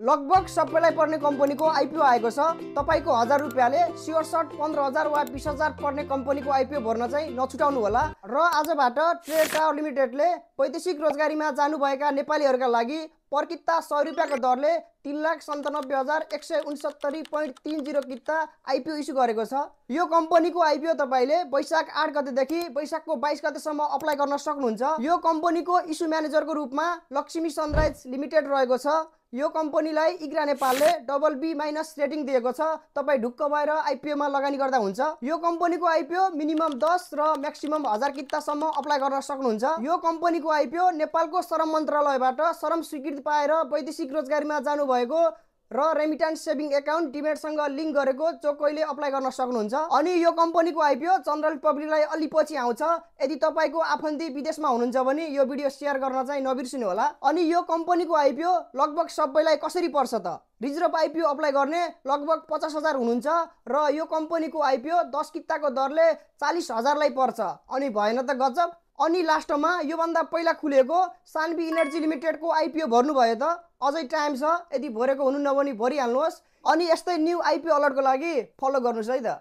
लगभग सबैलाई पर्ने कम्पनीको आइपिओ आएको छ। तपाईको 1000 रुपैयाँले स्योर सर्ट 15000 वा 20000 पर्ने कम्पनीको आइपिओ भर्न चाहिँ नछुटाउनु होला। र आजबाट ट्रेड टावर लिमिटेडले वैदेशिक रोजगारीमा जानुभएका नेपालीहरूका लागि पर किता 100 रुपैयाँको दरले 3,97,169.30 किता आइपिओ इस्यु गरेको छ। यो कम्पनीको आइपिओ तपाईले वैशाख 8 गतेदेखि वैशाखको 22 गतेसम्म अप्लाई गर्न सक्नुहुन्छ। यो कम्पनीको इस्यु म्यानेजरको रूपमा लक्ष्मी सनराइज लिमिटेड रहेको छ। यो कम्पनीलाई इग्रा नेपालले BB- रेटिङ दिएको छ। तपाई ढुक्क भएर आइपिओ मा लगानी गर्दा हुन्छ। यो कम्पनीको आइपिओ मिनिमम 10 र म्याक्सिमम 1000 कितासम्म अप्लाई गर्न सक्नुहुन्छ। यो कम्पनीको आइपिओ नेपालको श्रम मन्त्रालयबाट श्रम स्वीकृति पाएर वैदेशिक रोजगारीमा जानु भएको र रेमिटेन्स सेभिङ एकाउन्ट डिमेटसँग लिङ्क गरेको जो कोहीले अप्लाई गर्न सक्नुहुन्छ। अनि यो कम्पनीको आइपिओ जनरल पब्लिकलाई अलि पछि आउँछ। यदि तपाईको आफन्ती विदेशमा हुनुहुन्छ भने यो भिडियो शेयर गर्न चाहिँ नबिर्सिनु होला। अनि यो कम्पनीको आइपिओ लगभग सबैलाई कसरी पर्छ त? रिजर्भ आइपिओ अप्लाई गर्ने लगभग 50,000 हुनुहुन्छ र यो कम्पनीको आइपिओ 10 किताको दरले 40,000 लाई पर्छ। अनि भएन त गजब। अनि लास्टमा यो भन्दा पहिला खुलेको सान्वी इनर्जी लिमिटेडको आइपिओ भर्नु भयो त? अझै टाइम छ। यदि भरेको हुनुहुन्न भने भरिहाल्नुहोस्। अनि यस्तै न्यू आइपिओ अलर्टको लागि फलो गर्नुहोस् है त।